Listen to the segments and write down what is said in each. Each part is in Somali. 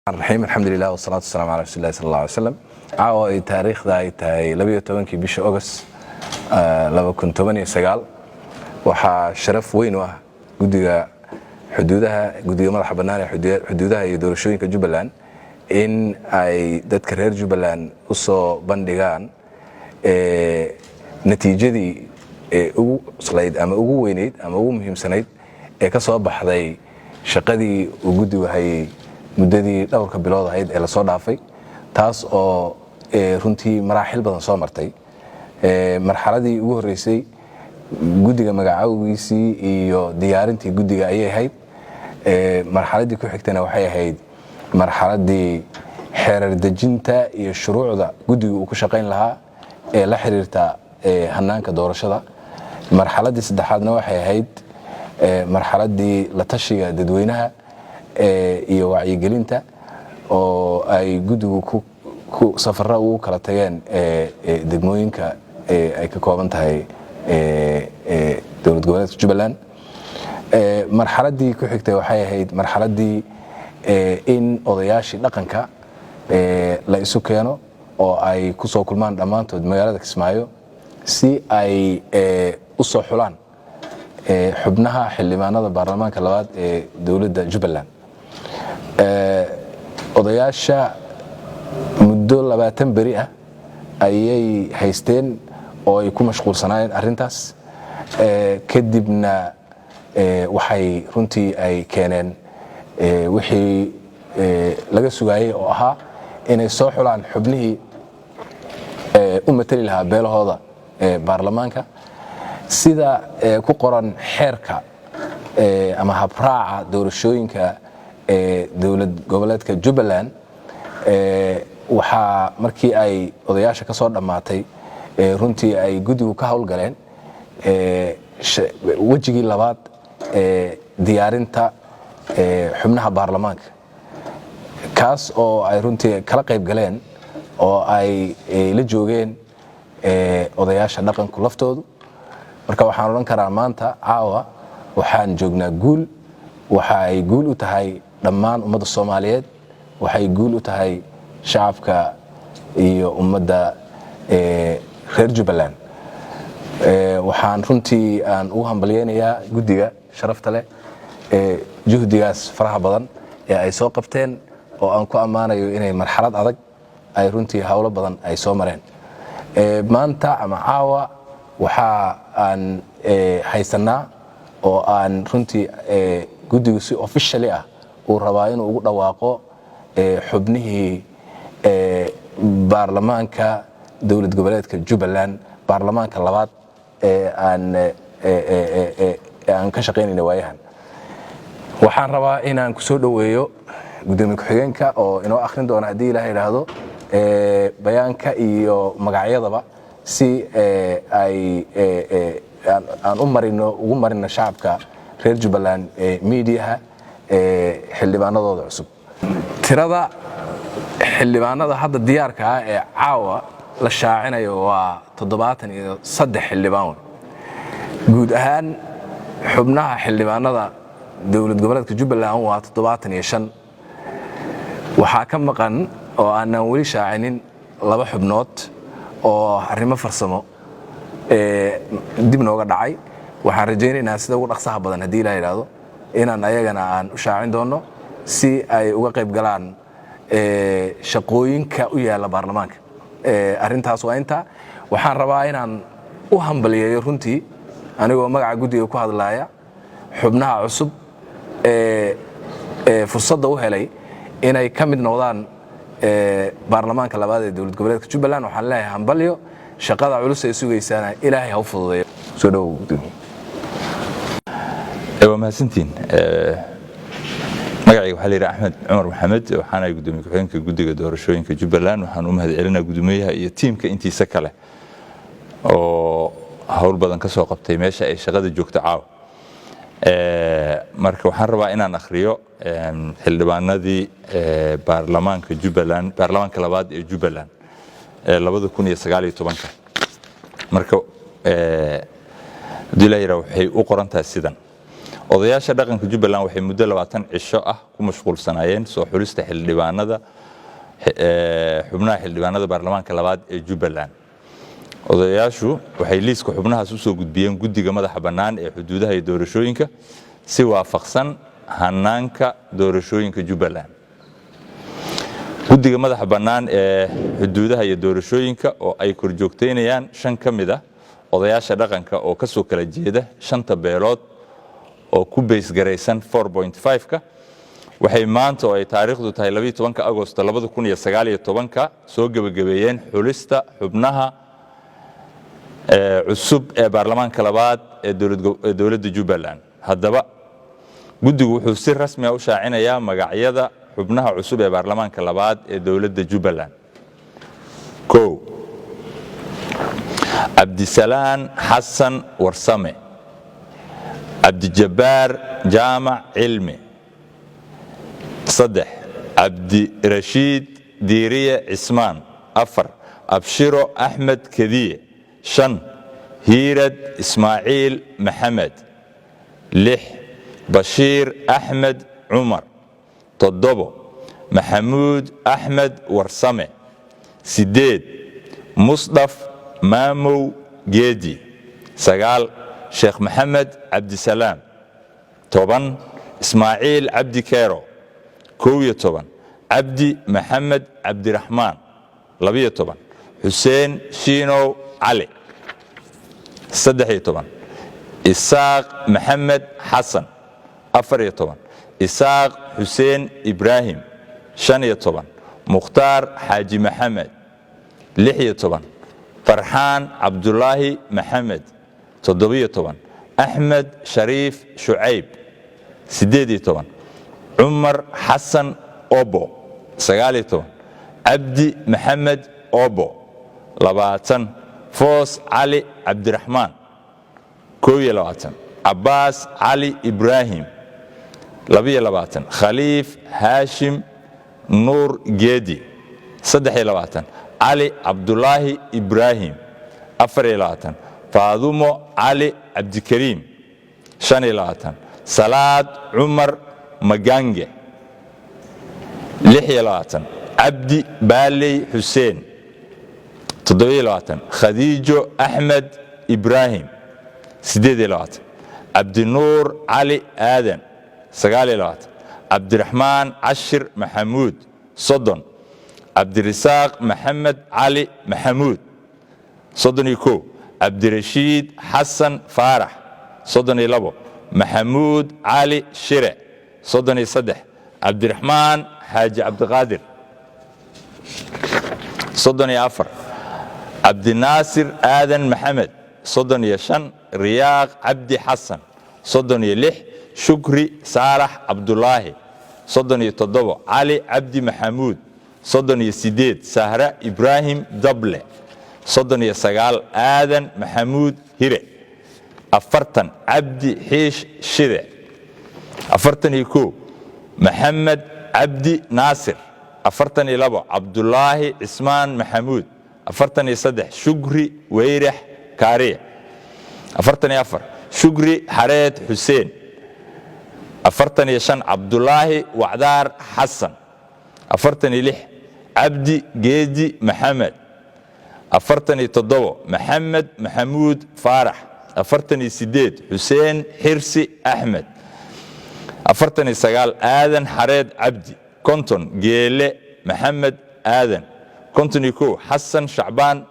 Raxiim, alxamdulilah wasalaatu wasalaam ala rasuuli llahi sal alla alay slam. Caawa ay taariikhda ay tahay 12-kii bisha Ogost 2019, waxaa sharaf weyn u ah guddiga xuduudaha, guddiga madaxa bannaan ee xuduudaha iyo doorashooyinka Jubbaland, in ay dadka reer Jubbaland u soo bandhigaan natiijadii ugu cuslayd ama ugu weynayd ama ugu muhiimsanayd ee ka soo baxday shaqadii uu guddigu hayay muddadii dhowrka bilood ahayd ee lasoo dhaafay, taas oo runtii maraaxil badan soo martay. Marxaladii ugu horreysay guddiga magacaawgiisii iyo diyaarintii guddiga ayay ahayd. Marxaladdii ku xigtana waxay ahayd marxaladdii xeerar dejinta iyo shuruucda guddiga uu ku shaqayn lahaa ee la xiriirta hanaanka doorashada. Marxaladdii saddexaadna waxay ahayd marxaladdii la tashiga dadweynaha iyo wacyigelinta, oo ay guddigu safara ugu kala tageen degmooyinka ay ka kooban tahay dowlad goboleedka Jubbaland. Marxaladdii ku xigtay waxay ahayd marxaladdii in odayaashii dhaqanka la isu keeno oo ay ku soo kulmaan dhammaantood magaalada Kismaayo si ay u soo xulaan xubnaha xildhibaanada baarlamaanka labaad ee dowladda Jubbaland. Odayaasha muddo 20 beri ah ayay haysteen oo ay ku mashquulsanaayeen arrintaas. Kadibna waxay runtii ay keeneen wixii laga sugaayey oo ahaa inay soo xulaan xubnihii u matali lahaa beelahooda baarlamaanka, sida ku qoran xeerka ama habraaca doorashooyinka ee dowlad goboleedka Jubbaland. Waxaa markii ay odayaasha ka soo dhammaatay, runtii ay guddigu ka howlgaleen wejigii labaad ee diyaarinta xubnaha baarlamaanka, kaas oo ay runtii kala qayb galeen oo ay la joogeen odayaasha dhaqanku laftoodu. Marka waxaan odhan karaa maanta caawa waxaan joognaa guul. Waxa ay guul u tahay dhammaan ummadda Soomaaliyeed, waxay guul u tahay shacabka iyo ummadda reer Jubbaland. Waxaan runtii aan ugu hambalyeynayaa guddiga sharafta leh ee juhdigaas faraha badan ee ay soo qabteen, oo aan ku ammaanayo inay marxalad adag ay runtii howlo badan ay soo mareen. Maanta ama caawa waxa aan haysanaa oo aan runtii guddigu si officially ah uu rabaa inuu ugu dhawaaqo xubnihii baarlamaanka dowlad goboleedka Jubbaland, baarlamaanka labaad ee aan ka shaqaynayna waayahan. Waxaan rabaa inaan kusoo dhoweeyo gudoomiye ku-xigeenka oo inoo akhrin doona, haddii Ilaah idhaahdo, bayaanka iyo magacyadaba, si ay aan u marino, ugu marino shacabka reer Jubbaland miidiyaha xildhibaanadooda cusub. Tirada xildhibaanada hadda diyaarka ah ee caawa la shaacinayo waa 73 xildhibaan wey. Guud ahaan xubnaha xildhibaanada dowlad goboleedka Jubbaland waa 75. Waxaa ka maqan oo aanan weli shaacinin laba xubnood oo arrimo farsamo dib nooga dhacay. Waxaan rajaynaynaa sida ugu dhaqsaha badan, haddii Ilah yidhaahdo, inaan ayagana aan u shaacin doonno si ay uga qayb galaan shaqooyinka u yaalla baarlamaanka. Arrintaas waa intaa. Waxaan rabaa inaan u hambaliyeeyo runtii, anigoo magaca guddiga ku hadlaaya, xubnaha cusub ee fursadda u helay inay ka mid noqdaan baarlamaanka labaad ee dowlad goboleedka Jubbaland. Waxaan leeyahay hambalyo. Shaqada culus ay sugaysaana Ilaahay ha u fududeeyo. Soo dhowow, gudoomiye. Waa mahadsantiin. Magacayga waxaa la yidhaha Axmed Cumar Maxamed, waxaana gudoomiye ku-xigeenka guddiga doorashooyinka Jubbaland. Waxaan u mahad celinaa guddoomiyaha iyo tiimka intiisa kale oo howl badan ka soo qabtay meesha ay shaqada joogto caawa. Marka waxaan rabaa inaan akhriyo xildhibaanadii baarlamaanka Jubbaland, baarlamaanka labaad ee Jubbaland ee 2019-ka. Marka haddii la yidhaha, waxay u qoran tahay sidan: Odayaasha dhaqanka Jubbaland waxay muddo 20 cisho ah ku mashquulsanaayeen soo xulista xildhibaanada, xubnaha xildhibaanada baarlamaanka labaad ee Jubbaland. Odayaashu waxay liiska xubnahaas u soo gudbiyeen guddiga madaxa bannaan ee xuduudaha iyo doorashooyinka si waafaqsan hanaanka doorashooyinka Jubbaland. Guddiga madaxa bannaan ee xuduudaha iyo doorashooyinka oo ay korjoogteynayaan shan ka mid ah odayaasha dhaqanka oo ka soo kala jeeda shanta beelood oo ku baysgaraysan 4.5-ka, waxay maanta oo ay taariikhdu tahay 12-ka Agosto 2019-ka soo gebagabeeyeen xulista xubnaha cusub ee baarlamaanka labaad ee dowladda Jubbaland. Haddaba, guddigu wuxuu si rasmi ah u shaacinayaa magacyada xubnaha cusub ee baarlamaanka labaad ee dowladda Jubbaland. Kow, Cabdisalaan Xasan Warsame, Cabdijabbaar Jaamac Cilmi. Saddex, Cabdirashiid Diiriye Cismaan. Afar, Abshiro Axmed Kediye. Shan, Hiirad Ismaaciil Maxamed. Lix, Bashiir Axmed Cumar. Toddobo, Maxamuud Axmed Warsame. Siddeed, Musdaf Maamow Geedi. Sagaal, Sheekh Maxamed Cabdisalaam. 10, Ismaaciil Cabdi Keero. 11, Cabdi Maxamed Cabdiraxmaan. 12, Xuseen Shiinow Cali. 13, Isaaq Maxamed Xasan. 14, Isaaq Xuseen Ibraahim. 15, Mukhtaar Xaaji Maxamed. 16, Farxaan Cabdulaahi Maxamed. 17, Axmed Shariif Shucayb. 18, Cumar Xasan Obo. 19, Cabdi Maxamed Obo. 20, Foos Cali Cabdiraxmaan. 21, Cabbaas Cali Ibraahim. 22, Khaliif Haashim Nuur Geedi. 23, Cali Cabdulaahi Ibraahim. 24, Faadumo Cali Cabdikariim. 25, Salaad Cumar Magange. 26, Cabdi Baaley Xuseen. 27, Khadiijo Axmed Ibraahim. 28, Cabdinuur Cali Aadan. 29, Cabdiraxmaan Cashir Maxamuud. 30, Cabdirisaaq Maxamed Cali Maxamuud. 31, Cabdirashiid Xasan Faarax. 32, Maxamuud Cali Shire. 33, Cabdiraxmaan Xaaji Cabdiqaadir. 34, Cabdinaasir Aadan Maxamed. 35, Riyaaq Cabdi Xasan. 36, Shukri Saalax Cabdulaahi. 37, Cali Cabdi Maxamuud. 38, Sahra Ibraahim Dable. 39, Aadan Maxamuud Hire. 40, Cabdi Xiish Shide. 41, Maxamed Cabdi Naasir. 42, Cabdulaahi Cismaan Maxamuud. 43, Shukri Weyrax Kaariye. 44, Shukri Xareed Xuseen. 45, Cabdulaahi Wacdaar Xasan. 46, Cabdi Geedi Maxamed. 47, Maxamed Maxamuud Faarax. 48, Xuseen Xirsi Axmed. 49, Aadan Xareed Cabdi. 50, Geele Maxamed Aadan. 51, Xasan Shacbaan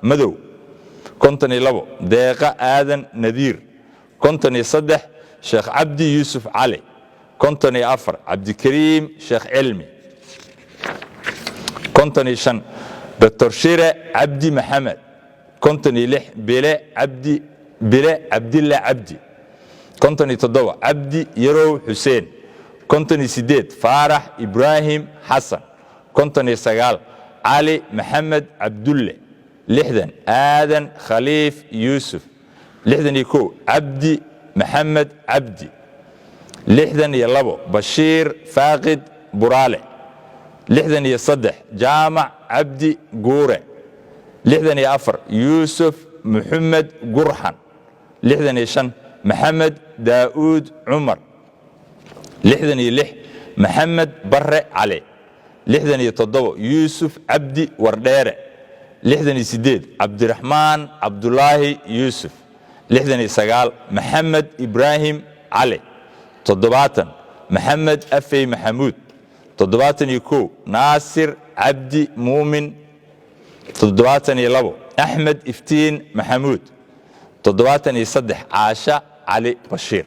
Madow. 52, Deeqa Aadan Nadiir. 53, Sheekh Cabdi Yuusuf Cali. 54, Cabdikariim Sheekh Cilmi. 55, Doctor Shire Cabdi Maxamed. 56, Bile Cabdi, Bile Cabdilla Cabdi. 57, Cabdi Yarow Xuseen. 58, Faarax Ibraahim Xasan. 59, Cali Maxamed Cabdulle. 60, Aadan Khaliif Yuusuf. 61, Cabdi Maxamed Cabdi. 62, Bashiir Faaqid Buraale. 63, Jaamac Cabdi Guure. 64, Yuusuf Maxamed Gurxan. 65, Maxamed Daa'uud Cumar. 66, Maxamed Barre Cali. 67, Yuusuf Cabdi Wardheere. 68, Cabdiraxmaan Cabdulaahi Yuusuf. 69, Maxamed Ibraahim Cali. 70, Maxamed Afey Maxamuud. 71, Naasir Cabdi Muumin. 72, Axmed Iftiin Maxamuud. 73, Caasha Cali Bashiir.